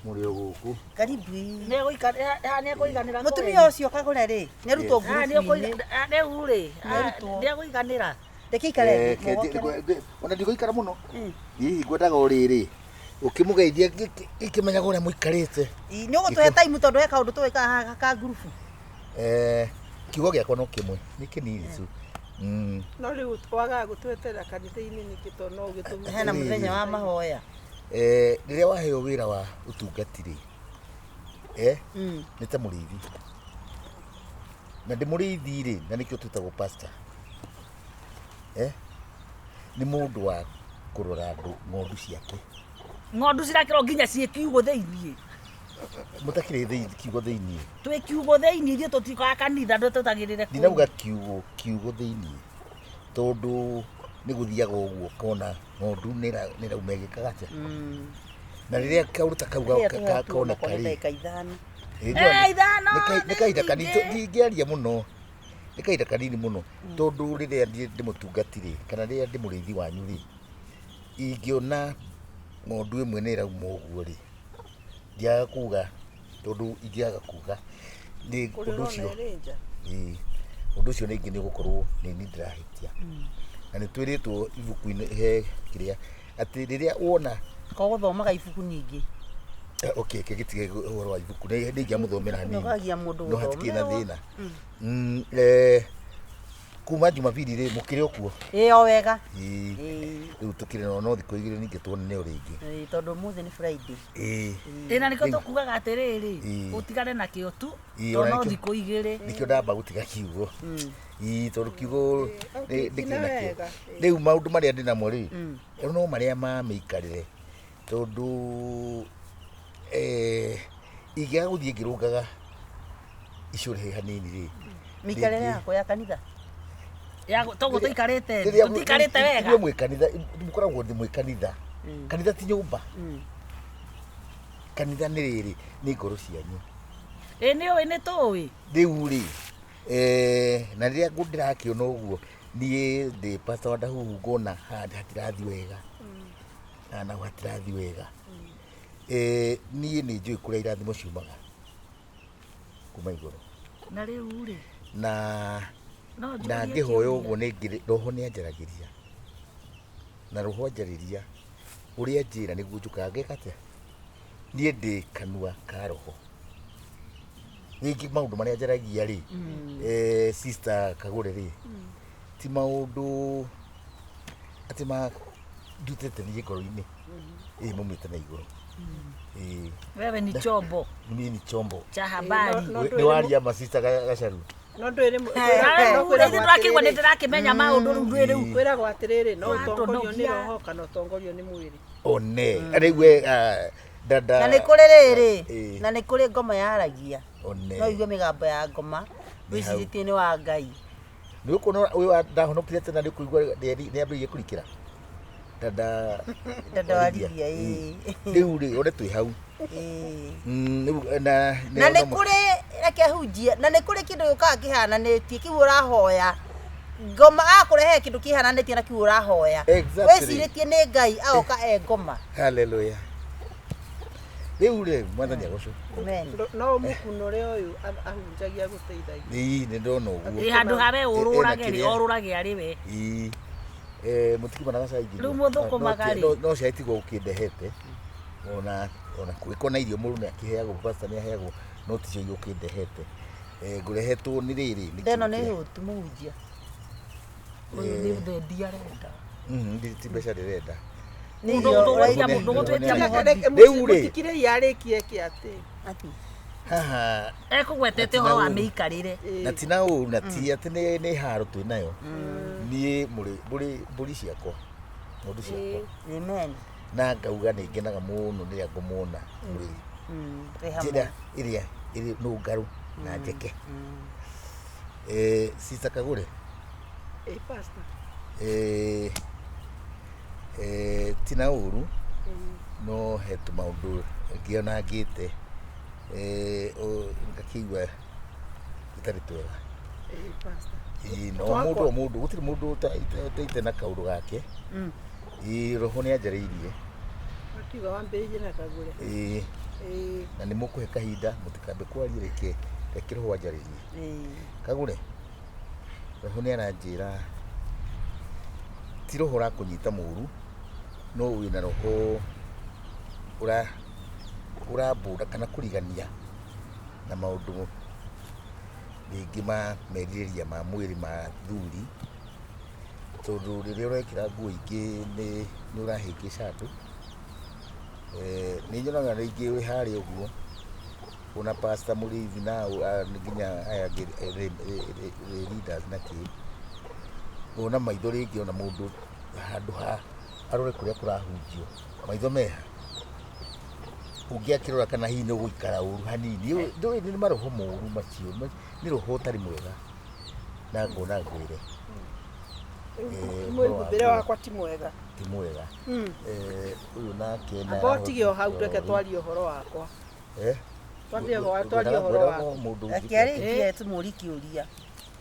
mũrĩ o gũkũ. Karibu. Nĩekũiganĩra. Mũtumia ũcio kagũre rĩ nĩarutwo ngurubu-inĩ. Rĩu rĩ Nĩarutwo. nĩekũiganĩra. Reke ikare Eh, thĩ, ke- mũgokere. ona ndigũikara mũno. Hihi ngwendaga o rĩrĩ ũkĩmũgeithia ngĩkĩmenyaga ũrĩa mũikarĩte. Ĩ, nĩ ũgũtũhe time tondũ he kaũndũ tũgwĩka haha ka ngurubu. Eh, kiugo gĩakwa no kĩmwe nĩ kĩnini tu. Mm. no rĩu wagaga gũtweterera kanitha-inĩ nĩkĩ tondũ no ũgĩtũhunjĩrie. Hena mũthenya wa mahoya. Eh, rĩrĩa waheo wĩra wa ũtungati rĩ eh, nĩ ta mũrĩithi na ndĩ mũrĩithi rĩ na nĩkĩo twĩtagwo pastor eh, nĩ mũndũ wa kũrora andũ ng'ondu ciake Ng'ondu cirakĩrwo nginya ciĩ kiugũ thĩiniĩ. mũtakĩrĩ kiugo thĩiniĩ Twĩ kiugũ thĩiniĩ ithuĩ tũtikoya kanitha tũtagĩrĩre kũu. ndinauga kiugo kiugo thĩiniĩ tondũ nĩ gũthiaga ũguo ũkona ng'ondu nĩ ĩrauma ĩgĩkaga atĩa na rĩrĩa kaũndũ ta kau Rĩrĩa tũheatwo koneka onokorwo nĩ rĩ ndagĩka ithano. Ĩ, Eh, ithano, nĩ kahinda kanini nyingĩ. ndingĩaria mũno nĩ kahinda kanini mũno tondũ rĩrĩa niĩ ndĩ mũtungati rĩ kana rĩrĩa ndĩ mũrĩithi wanyu rĩ ingĩona ng'ondu ĩmwe nĩ ĩrauma ũguo rĩ ndiaga kuga tondũ ingĩaga kuga nĩ ũndũ ũcio ĩĩ, ũndũ ũcio rĩngĩ nĩ ũgũkorwo nĩ niĩ ndĩrahĩtia na nĩ twĩrĩtwo ibuku-inĩ he kĩrĩa atĩ rĩrĩa wona Ko gũthomaga ibuku nyingĩ. Okay ke gĩtige ũhoro wa ibuku nĩ ingĩamũthomera hanini Nĩũgagia mũndũ no hatikĩrĩ na gũthomerwo. thĩna. Eh, kuma jumapili rĩ mũkĩrĩ o kuo? Ĩ o wega. Ĩĩ. Ĩĩ. Rĩu tũkĩrĩ no thikũ igĩrĩ ningĩ tuonane o rĩngĩ. Ĩ, tondũ ũmũthĩ nĩ Friday. Ĩĩ. Ĩ na nĩkĩo tũkugaga atĩrĩrĩ Ĩĩ. ũtigane nakĩo tu Ĩĩ, tondũ ona no nĩkĩo- thikũ igĩrĩ. Nĩkĩo ndamba gũtiga kiugo. Ii, tondũ kiugo okay, ndĩkĩrĩ na nakĩo. wega, ĩĩ. Rĩu maũndũ marĩa ndĩ namo rĩ, no marĩa ma mĩikarĩre, tondũ ingĩaga gũthiĩ ngĩrũngaga icũrĩ hanini rĩ, Mĩikarĩre rĩngĩ- yakwa ya kanitha. Ya toguo tũikarĩte Rĩrĩa tũtiikarĩte wega. Inyuĩ mwĩ kanitha, mũkoragwo ndĩ mwĩ kanitha. Kanitha ti nyũmba. Kanitha nĩ rĩrĩ, nĩ ngoro cianyu. Ĩ nĩ ũĩ nĩ tũĩ. Rĩu rĩ, na rĩrĩa ndĩrakĩona ũguo, niĩ ndĩ pastor wa Ndahuhu ngona haha hatirathiĩ wega, haha naho hatirathiĩ wega. Niĩ nĩ njũĩ kũrĩa irathimo ciumaga kuma igũrũ. Na rĩu rĩ, Na no na njũrie ngĩhoya kĩũria. ũguo nĩ ngĩrĩ roho nĩ anjaragĩria, na roho anjarĩria ũrĩa anjĩra nĩguo njũkaga ngeka atĩa. Niĩ ndĩ kanua ka roho. Rĩngĩ maũndũ marĩa njaragia rĩ, sister Kagũre rĩ, ti maũndũ atĩ ma ndutĩte niĩ ngoro-inĩ, ĩ maumĩte na igũrũ. Ĩ, Wewe ni chombo niĩ ni chombo. cha habari. No Nĩ waria ma sister Gacaru. No ndwĩrĩ Rĩu rĩu ndĩrakĩigua nĩ ndĩrakĩmenya maũndũ rĩu ndwĩ rĩu. kwĩragwo atĩrĩrĩ, no ũtongorio nĩ Watũnogia. roho kana ũtongorio nĩ mwĩrĩ. One rĩu we, dada. Na nĩ kũrĩ rĩrĩ, Ĩ. na nĩ kũrĩ ngoma yaragia. One. No ũigue mĩgambo ya ngoma, Nĩ hau. wĩcirĩtie nĩ wa Ngai. Nĩ ũkuona ũyũ ndahonokire tena nĩ ũkũigua nĩ ambĩrĩirie kũrikĩra. Dada. Dada wa Lydia, ĩ. Rĩu rĩ, one twĩ hau. Ĩ. Rĩu, na Na nĩ kũrĩ, reke hunjie, na nĩ kũrĩ kĩndũ gĩũkaga kĩhananĩtie kĩu ũrahoya. Ngoma agakũrehe kĩndũ kĩhananĩtie na kĩu ũrahoya. Exactly. Wĩcirĩtie nĩ Ngai agoka e ngoma. Hallelujah. Rĩu rĩ, mwathani agocwo. Amen. No mũkunũre ũyũ ahunjagia gũteithagia. Ĩ, nĩ ndona ũguo. Ĩ handũ ha we ũrũrage rĩ, Ĩna kĩrĩa. orũrage arĩ we. Ĩ. Mũtikiuma na gacai nginya. Rĩu mũthũkũmaga rĩ? No cai tiguo ũkĩndehete. Ona kũgĩkorwo na irio mũndũ nĩ akĩheagwo, pastor nĩ aheagwo, no ticio iria ũkĩndehete. Ngũrehetwo nĩ rĩrĩ, nĩ Ndeno kĩndũ nĩ kĩrĩa- hũtu mũhunjia. Ũyũ nĩ thendi arenda. Ti mbeca ndĩrenda. Nĩ Mũndũ irio ũgũtwĩtia ũraigua. mũndũ ũgũtwĩtia Rĩu mũhothi. rĩ. Mũtikire yarĩkie kĩ atĩ. Ati. Haha Ekũgwetete ũhoro wa mĩikarĩre. na ti na ũru, na ti atĩ nĩ haro twĩ nayo. Niĩ mũrĩ mbũri ciakwa, ng'ondu ciakwa. Amen. Na ngauga nĩ ngenaga mũno rĩrĩa ngũmuona mũrĩ Twĩ hamwe. njĩra ĩrĩa ĩrĩ nũngarũ na njeke. Sister Kagũre. Ĩ pastor. Ti na ũru, no he tũmaũndũ ngĩona ngĩte, ngakĩigua tũtarĩ twega. Ĩ pastor. Ĩ, no mũndũ o mũndũ, gũtirĩ mũndũ ũtaite na kaũndũ gake. Ĩ, roho nĩ anjarĩirie. Akiuga wambĩrĩrie na Kagũre. Ĩ, Ĩ. na nĩ mũkũhe kahinda mũtikambe kwaria, reke roho anjarĩrie. Ĩ. Kagũre, roho nĩ aranjĩra ti roho ũrakũnyita mũru, no wĩna roho ũrambũra kana kũrigania na maũndũ rĩngĩ ma merirĩria ma mwĩrĩ ma thuri, tondũ rĩrĩa ũrekĩra nguo ingĩ nĩ ũrahĩngĩca andũ. Nĩ nyonaga rĩngĩ wĩ harĩa ũguo ona pastor mũrĩithi na nginya aya angĩ, leaders na kĩ, ona maitho rĩngĩ ona mũndũ handũ ha arore kũrĩa kũrahunjio, maitho meha ũngĩ akĩrora kana hihi nĩ ũgũikara ũru hanini. Ndũĩ nĩ maroho moru macio, nĩ roho ũtarĩ mwega, na ngona ngwĩre. Mwĩhumbĩre wakwa ti mwega. Ti mwega. Ũyũ nake na Amba ũtige o hau reke twarie ũhoro wakwa. Twarie ũhoro wakwa. Mũndũ Reke arĩkie tũmũrie kĩũria.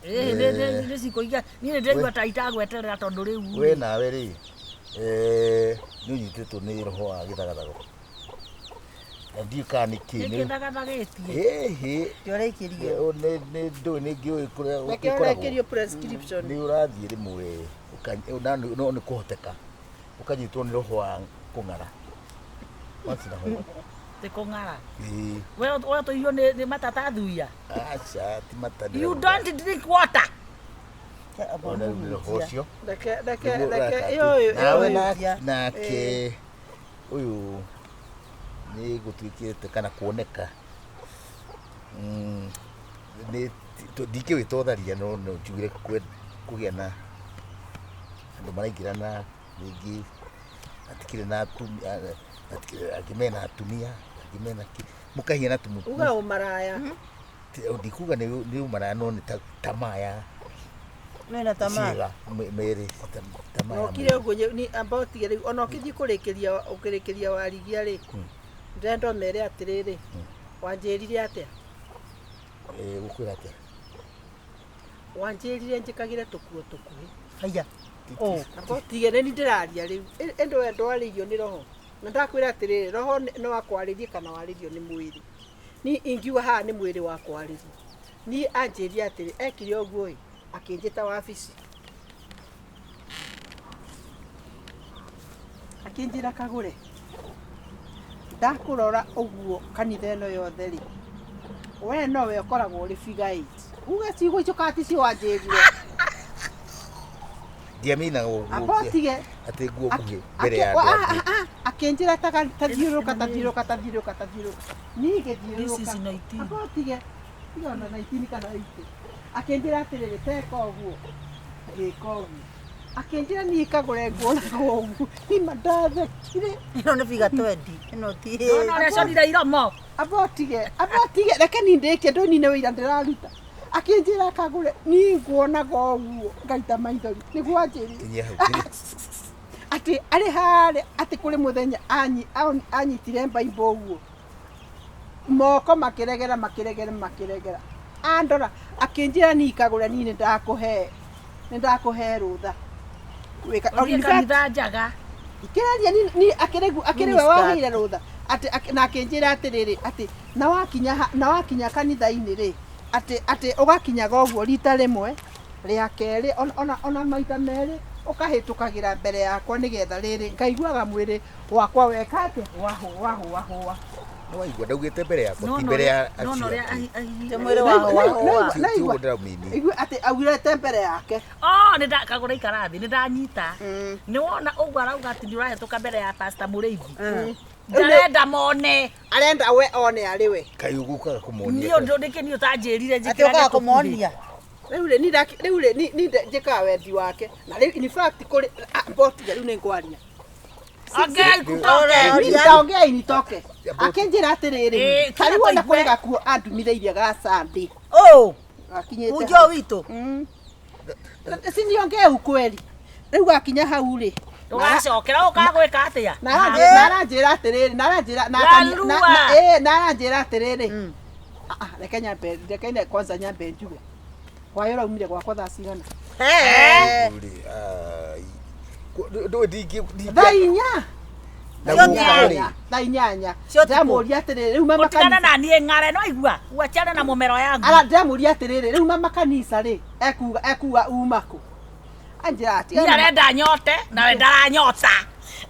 Nĩ cikũiga niĩ nĩ ndĩraigua ta itagweterera tondũ rĩu we nawe rĩ, nĩ ũnyitĩtwo nĩ roho wa gĩthagathago. Na ndiũĩ kana nĩ kĩ, nĩ nĩ kĩthagathagĩtie. Ĩhĩ. Kĩũrĩkĩrio. Nĩ ndũĩ nĩ ngĩũĩ kũrĩa Reke ũgĩkoragwo. ũrekĩrio prescription. Nĩ ũrathiĩ rĩmwe no nĩ kũhoteka ũkanyitwo nĩ roho wa kũng'ara. Wacina ho. Ti kũng'ara. Ĩĩ. We ũtũirio nĩ matata thuia. Aca, ti mata You don't drink water. Ona rĩu nĩ roho ũcio. Reke reke Nĩguo reke ũraka ĩyo atĩ. Nawe ĩyo nake ũyũ nĩ gũtuĩkĩte kana kuoneka, nĩ Ndingĩwĩta ũtharia, no no njugire kũgĩa na andũ maraingĩrana rĩngĩ matikĩrĩ na atumia, angĩ mena atumia, angĩ mena kĩ, mũkahiana tu. Uga ũmaraya. Ndikuga nĩ ũmaraya, no nĩ tamaa ya Mena tamaa. ciĩga merĩ, tamaa Na ya ũkire mwĩrĩ. ũguo amba ũtige rĩu ona ũkĩthiĩ kũrĩkĩria ũkĩrĩkĩria warigia rĩ, ndĩrenda ũmere atĩrĩrĩ, wanjĩrire atĩa? Gũkwĩra atĩa? Wanjĩrire njĩkagĩre tũkuo tũkuhĩ. Haya. Oh. Amba ũtige, nĩ niĩ ndĩraria rĩu. Ĩndĩ we ndwarĩirio nĩ roho, na ndakwĩra atĩrĩrĩ, roho no akwarĩrie kana warĩrio nĩ mwĩrĩ. Niĩ ingiuga haha nĩ mwĩrĩ wakwarĩria. Niĩ anjĩrire atĩrĩ, ekire ũguo ĩ, akĩnjĩta wabici, akĩnjĩra, "Kagũre, ndakũrora ũguo kanitha ĩno yothe rĩ, we nowe ũkoragwo ũrĩ figure eight." Uge ciugo icio kana ti cio wanjĩrire? Ndiaminaga ũguo. Amba ũtige. Atĩ nguo nguhĩ mbere ya andũ angĩ. Akĩnjĩra tathiũrũka, tathiũrũka, tathiũrũka, tathiũrũka, niĩ This is ngĩthiũrũrũka. 19. Amba ũtige, tiga ona 19 kana 80. Akĩnjĩra atĩrĩrĩ, teka ũguo, ngĩka ũguo. Akĩnjĩra niĩ kagũre nguonaga ũguo. Nima ndathekire. Ĩno nĩ figure 20. Ĩno ti. Nona ũrĩa aconire iromo. Amba ũtige, amba ũtige, reke niĩ ndĩkie, ndũnine wĩira ndĩraruta. Akĩnjĩra, "Kagũre, niĩ nguonaga ũguo," ngaita maithori. Nĩguo anjĩrire. Kinyia hau, kinyia. Atĩ arĩ harĩa, atĩ kũrĩ mũthenya anyitire mbaimbo ũguo, moko makĩregera, makĩregera, makĩregera. Andora akĩnjĩra, "Niĩ kagũre, niĩ nĩ ndakũhe rũtha Wĩka- Ũthiĩ in fact, kanitha njaga. Kĩraria ni akĩrĩgu akĩrĩ we Miniskirt. waheire rũtha atĩ na akĩnjĩra atĩrĩrĩ, atĩ na wakinya kanitha-inĩ rĩ, atĩ ũgakinyaga ũguo rita rĩmwe, rĩa kerĩ, ona maita merĩ, ũkahĩtũkagĩra mbere yakwa, nĩgetha rĩrĩ ngaiguaga mwĩrĩ wakwa weka atĩ wahũa hũa hũa. Nĩ waigua ndaugĩte mbere yakwa, ti Nona mbere ya ũrĩa- nona acio ũrĩa angĩ. Ti mwĩrĩ wa hũa hũa. Ti ũguo ndĩramini. Igue atĩ augĩrĩte mbere yake. Oh, nĩ ndakagũra, ikara thĩ, nĩ ndanyita. Nĩ wona ũguo arauga atĩ nĩ ũrahĩtũka mbere ya pastor mũrĩithi. Ndarenda mone. Arenda we one arĩ we. Kaĩ ũgũkaga kũmonia? Niĩ ũndũ nĩkĩ niĩ ũtanjĩrire Atĩ njĩkĩrage ũkaga tũkuhĩ? kũmonia. Rĩu rĩ rĩu rĩ ni njĩkaga wendi wake, na rĩu in fact kũrĩ mbotiga rĩu nĩ ngwaria. Ongea ikutoke. Mimi nitaongea initoke. Akĩnjĩra atĩrĩrĩ, Ĩĩ, ta rĩu ona kira kũrĩ gakuo andumithĩirie ga Sunday. Oh, Gakinyĩte munjo hau. witũ. Si niongee ukweli. Rĩu gakinya hau rĩ, Ndũgacokera ũkaga gwĩka atĩa? na aranjĩra atĩrĩrĩ, na aranjĩra na Lalua. na aranjĩra atĩrĩrĩ, "Ah, ah, reke nyambe, reke kwanza nyambe njuge. Hwaĩ ũraumire gwakwa thaa cigana?" Eh. Rĩu rĩ, ai. Ndũĩ Thaa 4. Na Cio gũka rĩ, Thaa 8. Cio ũtukũ. Ndĩramũria atĩrĩrĩ, rĩu mama Ũtigane kanitha na niĩ ng'are, no igua uachane na mũmero yangu. Ara ndĩramũria atĩrĩrĩ, rĩu mama kanitha rĩ, ekuga uma kũ? Anjĩra Niĩ atigane arenda nyote nawe ndaranyota.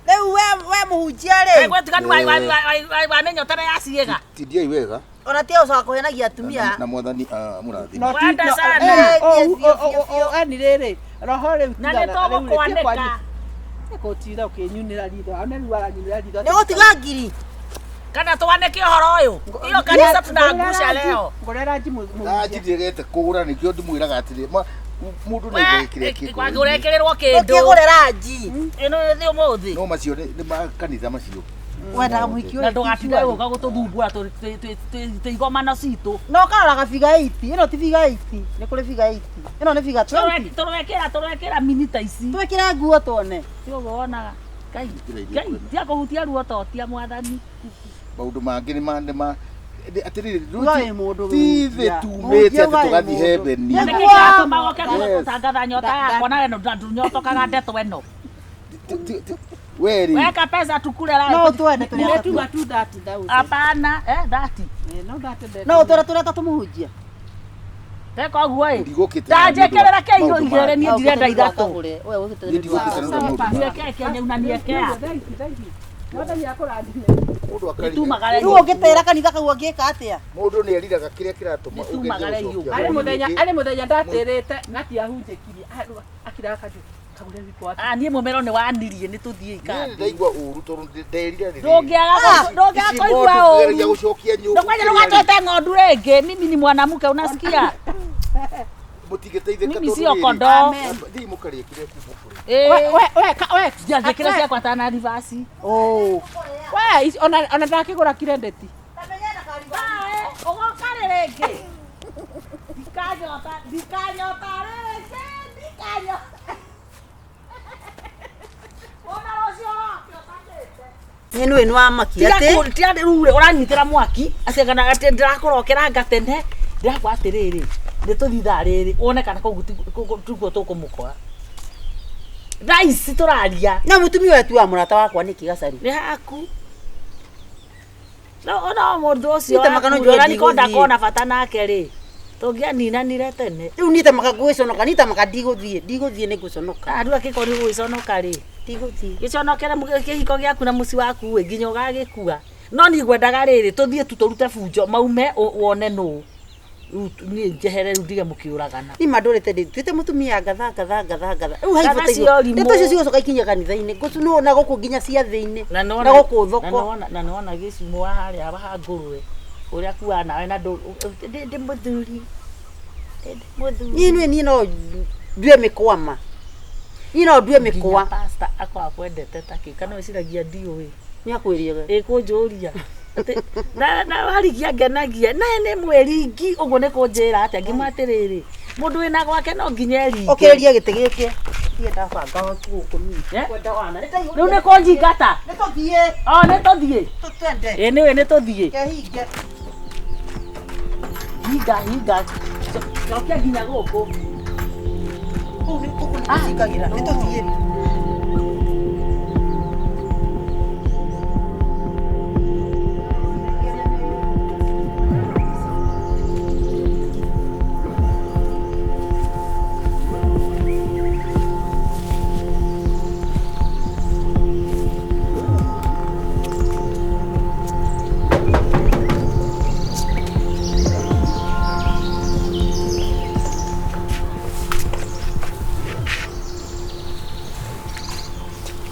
Rĩu we mũhunjia rĩ, Gwĩtiganu wa mĩnyotere ya ciĩga. Tindiai wega. Ona tia ũcoka kũhenagia atumia. Na mwathani mũrathime. No Wenda no, sana. Biũ, biũ, biũ, biũ. Ani rĩrĩ roho rĩu Na nĩ tũgũkwanĩka. Gũtinda ũkĩnyunĩra ritho, one rĩu aranyunĩra ritho. Nĩ gũtiga ngiri. Kana twanĩke ũhoro ũyũ. Hiyo kanisa tunaangusha leo. Ngorera nji Na njirĩgete kũgũra, nĩkĩo ndĩmwĩraga atĩrĩ, mũndũ no aigue kĩrĩa kĩ ngoro-inĩ. Ũrekĩrĩrwo kĩndũ. Tũkĩgũrĩra nji. Ĩno nĩ ũmũthĩ. No macio nĩ ma kanitha macio. Wendaga mũhiki Na ũyũ. ndũgatinde gũka gũtũthumbũra tũ igomano citũ. No ũkaroraga figure 8. Ĩno ti figure 8. Nĩ kũrĩ figure 8. Ĩno nĩ figure 20. Tũrekĩra minita ici. Twĩkĩre nguo tuone. Ti ũguo wonaga. Ngai, Ngai, tia kũhutia ruo tia mwathani. Maũndũ mangĩ nĩ ma atĩrĩrĩ, Uga wĩ mũndũ ti thĩ mũhunjia. tumĩte Mũhunjia atĩ uga wĩ tũgathiĩ mũndũ. hebeni. Nĩguo. Nĩkĩ kĩratũma ũke Yes. gũtangatha nyota yakwa nawe ndũnyotokaga ndeto ĩno? We rĩ, Weka pesa tukule No la. ũtwende tũrĩ atatũ. Nĩtuga tu 30,000. Hapana, 30. No 30. No ũtwende tũrĩ atatũ mũhunjia. Teka ũguo ĩ. Ndigũkĩte Ndanjĩkĩrĩra kĩ maũndũ igĩrĩ mangĩ. niĩ ndirenda ithatũ. We ũkĩte Niĩ ndigũkĩte nĩ ũndũ wa maũndũ mangĩ. Nieke kĩnyau na niekea. Mwathani akũrathime. Mũndũ akari- Nĩtumagare Rĩu ũngĩtĩra kanitha kau angĩka atĩa? Mũndũ nĩ eriraga kĩrĩa kĩratũma Nĩ tumagare ũgerie gũcokia Arĩ mũthenya rĩngĩ. arĩ mũthenya ndatĩrĩte na tiahunjĩkirie. Akiraga kanjũ kagũre wiko wake. Ah, niĩ mũmero nĩ wanirie, nĩ tũthiĩ Niĩ ikambi. ndaigua ũru tondũ nderira rĩrĩ. Ndũngĩaga Ici kũigua ng'ondu ũru. kũgeria gũcokia nyũngũ Ndũkwanja kĩrĩa rĩ. ndũgatwĩte ng'ondu rĩngĩ. Mimi ni mwanamke, unasikia? Mũtingĩteithĩka Mimi tondũ sio rĩrĩ, kondoo. Thiĩ mũkarĩe kĩrĩa kuma kũrĩ. We we ka we. Njanjĩkĩra ciakwa tana ribasi. Oh. We ici- ona ndakĩgũra kirendeti. Ũgoka rĩ rĩngĩ? Ndikanyota, ndikanyota rĩngĩ, ndikanyota. Ona rũciũ roke ũtakĩte. Nĩ nĩ wamakia Tiga atĩ tiga rĩu rĩ, ũranyitĩra mwaki atĩ kana atĩ ndĩrakũrokera tene ndĩrakwa atĩrĩrĩ nĩ tũthiĩ thaa rĩrĩ wone kana kũu tikuo tũkũmũkora thaa ici tũraria na mũtumia ũyũ tu wa mũrata wakwa nĩkĩ gacaru nĩ haku no no mũndũ ũcio Nĩ ta makano waku, njũĩ ona nĩko ndigũthiĩ. ndakona bata nake rĩ tũngĩaninanire tene rĩu niĩ ta maka ngwĩconoka niĩ ta maka ndigũthiĩ ndigũthiĩ nĩ ngũconoka rĩu angĩkorwo nĩ gũgĩconoka rĩ ndigũthiĩ gĩconokere kĩhiko gĩaku na mũciĩ waku ĩ nginya ũgagĩkua no niĩ ngwendaga rĩrĩ tũthiĩ tu tũrute bunjo maume wone nũ rĩu niĩ njehere rĩu ndige mũkĩũragana niĩ ma ndũrĩte ndĩtuĩte mũtumia ngatha ngatha ngatha ngatha rĩu Ngatha haibata cia ũrimũ. ndeto icio cigũcoka ikinye kanitha-inĩ ngũcu na gũkũ nginya ciathĩ-inĩ na na nĩwona gũkũ na thoko nĩwona na nĩwona gĩcumũ wa harĩa ha ngũrwe ũrĩa kuaga nawe na ndũ ndĩ mũthuri ndĩ mũthuri niĩ nĩ niĩ no ndue mĩkwa ma niĩ no ndue nginya mĩkwa pastor akoragwo akwendete takĩ kana wĩciragia ndiũĩ nĩ akwĩrire ĩkũnjũria Atĩ, na warigia ngenagia naye nĩ mwĩringi ũguo nĩ kũnjĩra atĩa ngĩmwa atĩrĩrĩ mũndũ wĩna gwake no nginya eringe ũkĩrĩria gĩtĩ gĩkĩ ndiĩ ndabanga gũkũ niĩ Eh? kwenda wana rĩu nĩ kũnjingata nĩ tũthiĩ o nĩ tũthiĩ tũtwende ĩ nĩwe nĩ tũthiĩ kehinge hinga hinga cokia nginya gũkũ kũu nĩ gũkũ nĩ tũcingagĩra nĩ tũthiĩ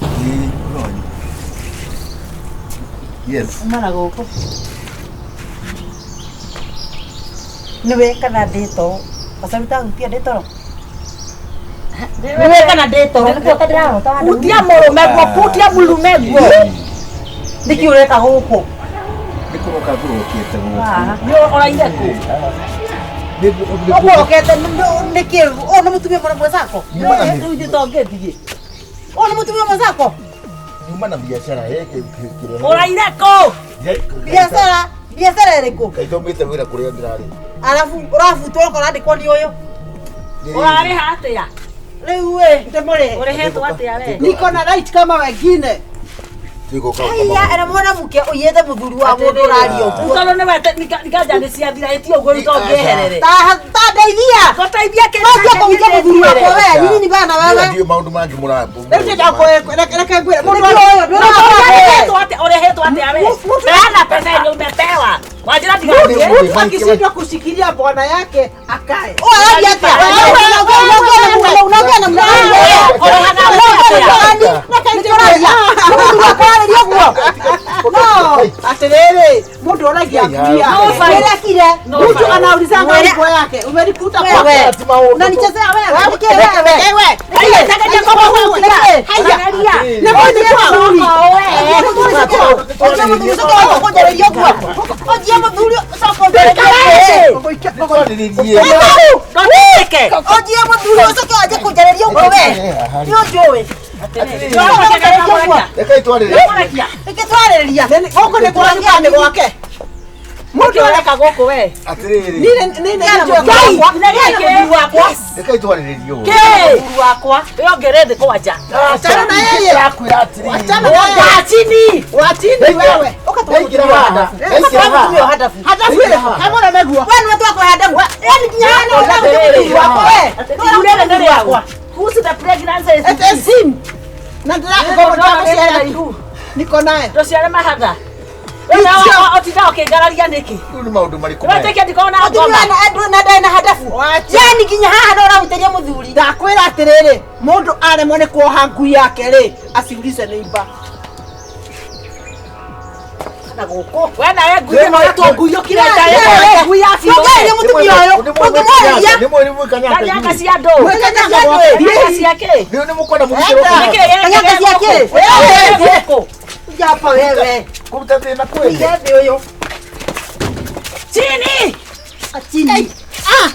Ĩĩ, ũronyi. Yes. uma na gũkũ nĩwe kana ndĩ toro gacaru tahutia ndĩ toro nĩwe kana ndĩ toro nĩkuo ta ndĩrarota kutia mũrũme guo kutia mũrume guo nĩkĩ ũreka gũkũ Nĩ kũroka ngũrokete gũkũ. nĩ ũraire kũ ũkũrokete nĩkĩ ũyũ nĩ mũtumia mũrĩ mwecako Nyuma na rĩu ithuĩ tongĩthiĩ ũyũ nĩ mũtumia mwecako nyuma na biacara kĩrehe. ũraire kũ biacara biacara ĩrĩkũ Kaĩ ndaumĩte wĩra kũrĩa ndĩrarĩ. arabu ũrabutwo ũroka ũrandĩkwo nĩ ũyũ ũrarĩha atĩa rĩu ĩ ndĩmũrĩhe ũrĩhĩtwo atĩa we Niko na right kama wengine. haiya ena mwanamke ũiyĩte mũthuri wa mũndũ ũraria ũguo tondũ nĩwe nikanja nĩ ciathira ĩti ũguo rĩu tongĩeherere ta ndeithia ngũteithia Watia kũhutia mũthuri wakwa we nini ni bana wewe Ndiũ maũndũ mangĩ mũra. Rĩu reke ngwĩre mũndũ Nĩkĩ ũyũ ndwĩra ũrĩhĩtwo atĩa ũrĩhĩtwo atĩa we peana pesa yenye umepewa wanjĩra ndigathiĩ mtu akishindwa kushikilia bwana yake akae. ũyũ araria atĩa unaongea namna gani wewe? Ũrĩhaga Nĩkũraria mũthuri wakwa arĩria ũguo No, atĩrĩrĩ mũndũ oragia mbia. No fight. Wĩrekire Mtu anaulizanga Mwere- nguo yake umelikuta wewe kwa unanichezea wewe nĩkĩ wewe Haiya, takaja kwa Nĩkĩ? Angalia. Twarĩrĩrie. Ndũtĩke. Rekei twarĩrĩrie. Gũkũ nĩ kwa nyumbani gwake. Mũndũ ũreka gũkũ we. Atĩrĩrĩ. Niĩ nĩ njũĩ wakwa. Rekei twarĩrĩrie ũũ. Kĩ? Wakwa. Wĩongere thĩ kwanja. Achana na yeye. Ndakwĩra atĩrĩrĩ. Achana na yeye. Kaa chini. Wachini wewe. Ndaingĩra haha. Ndaingĩra haha. Hadafu ile. Kama unamegua. Kuhusu the pregnancy is It is him. Na ndĩra ihu. Niko naye. Ndũciare mahatha. Ũtinda ũkĩngararia nĩkĩ? Rĩu nĩ maũndũ marĩkũ maya? Ũretĩkia ndikoragwo na ngoma? Yani nginya haha no ũrahutĩria mũthuri Ndakwĩra atĩrĩrĩ, mũndũ aremwo nĩ kuoha ngui yake rĩ, aciulize neighbor. na gũkũ We nawe ngui ĩno ĩtwo ngui ũkire nda ĩno ngui ya biũ. Ndũngĩarĩria mũtumia ũyũ Nĩ Ũngĩmwarĩria? Nĩ mwĩ mwĩkanyaga Kanyanga inyuĩ. cia andũ. Kanyanga cia andũ. Kanyanga cia kĩ? Nĩ nĩ mũkwenda mũgitĩrwo Nĩkĩ Kanyanga cia kĩ? Gũkũ. Japa wewe. kũruta thĩna kwene. Iga thĩ ũyũ. Chini. Chini. Ah.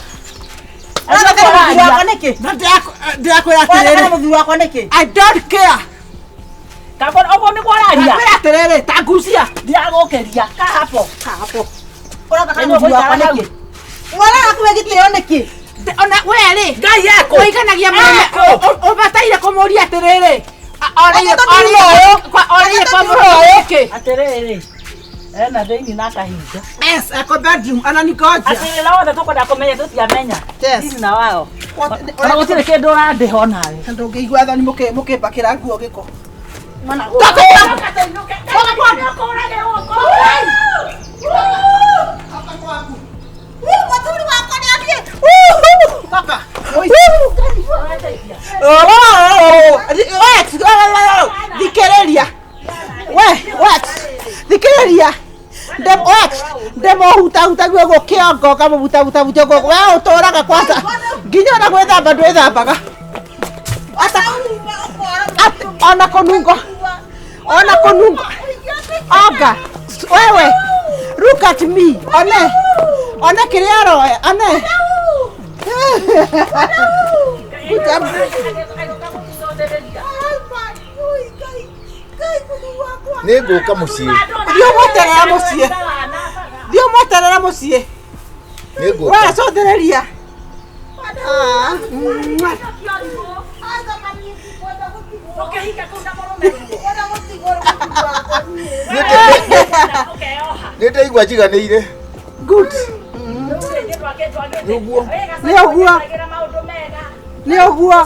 Ũrona kana mũthuri wakwa nĩkĩ? Na ndĩrakwĩra Ũrona kana atĩrĩrĩ, mũthuri wakwa nĩkĩ? I don't care. Kabo ogo nĩ kwararia. Ndakwĩra atĩrĩrĩ, ta ngucia. Ndiragũkĩria. Ka hapo. Ka hapo. Ũrona kana Nĩguo mũthuri wakwa gũikara nĩkĩ? Waraga kũhe gĩtĩo nĩkĩ? Ona we rĩ, Ngai eko. ũiganagia mũrũme Eko. ũbataire kũmũria atĩrĩrĩ, Reke tũthiĩ ũyũ. orĩire Reke kwa tũthiĩ mũrũme ũyũ. nĩkĩ? Atĩrĩrĩ. Ena thĩinĩ na akahinga. Yes, ako bedroom, ananigoja. Atĩrĩrĩ na wothe tũkwenda kũmenya tũtiamenya. Yes. Thiri na wao. Ona gũtirĩ kĩndũ ũrandĩha onawe. Ndũngĩigua thoni mũkĩmbakĩra nguo gĩko. Mana Mũthuri wakwa nĩ athiĩ. Kaka. Thikĩrĩria. We, wait. Thikĩrĩria. Wait. Ndĩmũhutahutagia ũguo kĩongo ngamũhutahutahutia ũguo. We ũtũraga kwanza nginya ona gwĩthamba ndwĩthambaga. Ona kũnungo. Ona kũnungo. Oga. Wewe. Look at me. One. One kĩrĩa aroya. One. Nĩ ngũka mũciĩ. Thiĩ ũmweterera mũciĩ. Thiĩ ũmweterera mũciĩ. Nĩ ngũka. We cũthĩrĩria. Ah, mwah. Nĩ ndaigua njiganĩire. Good. Nĩ ũguo. Nĩ ũguo. Nĩ ũguo.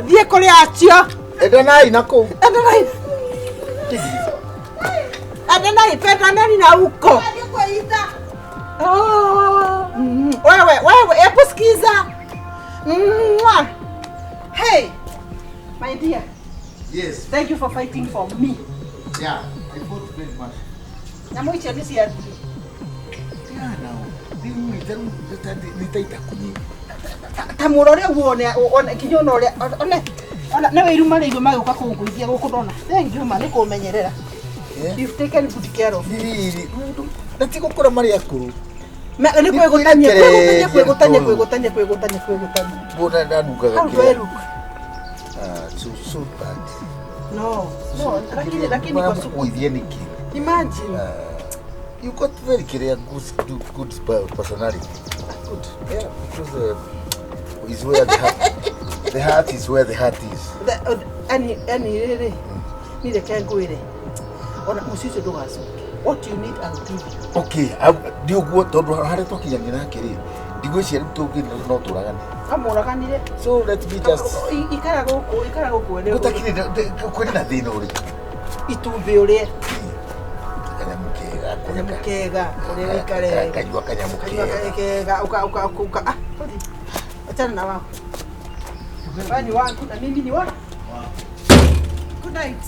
Thiĩ kũrĩ acio. Endanai na kũu. Endanai. Endanai, pendaneni na huko. Oh, wewe, wewe, hebu sikiza. Mwah. Hey, my dear, Yes. thank you for fighting for me. Yeah, I fought very much. Nyamũ icio nĩ ciathiĩ. Yeah, now. Rĩu nĩ ta itakunyi. Ta mũrore ũguo one, one nginya ona ũrĩa one ona nĩ wĩiruma rĩirũ magĩũka kũngũithia gũkũ ndona. Thank you ma nĩ kũmenyerera. Yeah. You've taken good care of me. Rĩrĩ, na ti gũkũra marĩ akũrũ. Nĩ kwĩgũtania, kwĩgũtania, kwĩgũtania, kwĩgũtania, kwĩgũtania, kwĩgũtania. Mbona ndanungaga How do I look? Ah, so so bad. No, no, lakini lakini kwa suku. Maramũkũithia nĩkĩ? Imagine. You got very clear good good personality. Good. Yeah, because is where the heart, the heart is where the heart is. Ani ani rĩrĩ niĩ reke ngwĩre ona mũciĩ ũcio ndũgacoke. What you need I'll give you. Okay, ndi ũguo tondũ harĩa twakinyanire nake rĩ, ndigwĩciria rĩu tũngĩ no tũragane. Amũraganire. So let me just Ikara gũkũ, ikara gũkũ wene. gũtakirĩ kwĩrĩ na thĩna ũrĩkũ? Itumbĩ ũrĩe. Kanyamũ kega, Kanyamũ kũreka. kega, ũrĩe ũikare. Kanyua kanyamũ Kanyua kega. kega, uka uka uka ah, tũthiĩ. Achana na wao. Wewe ni wangu na mimi ni wako. Good night.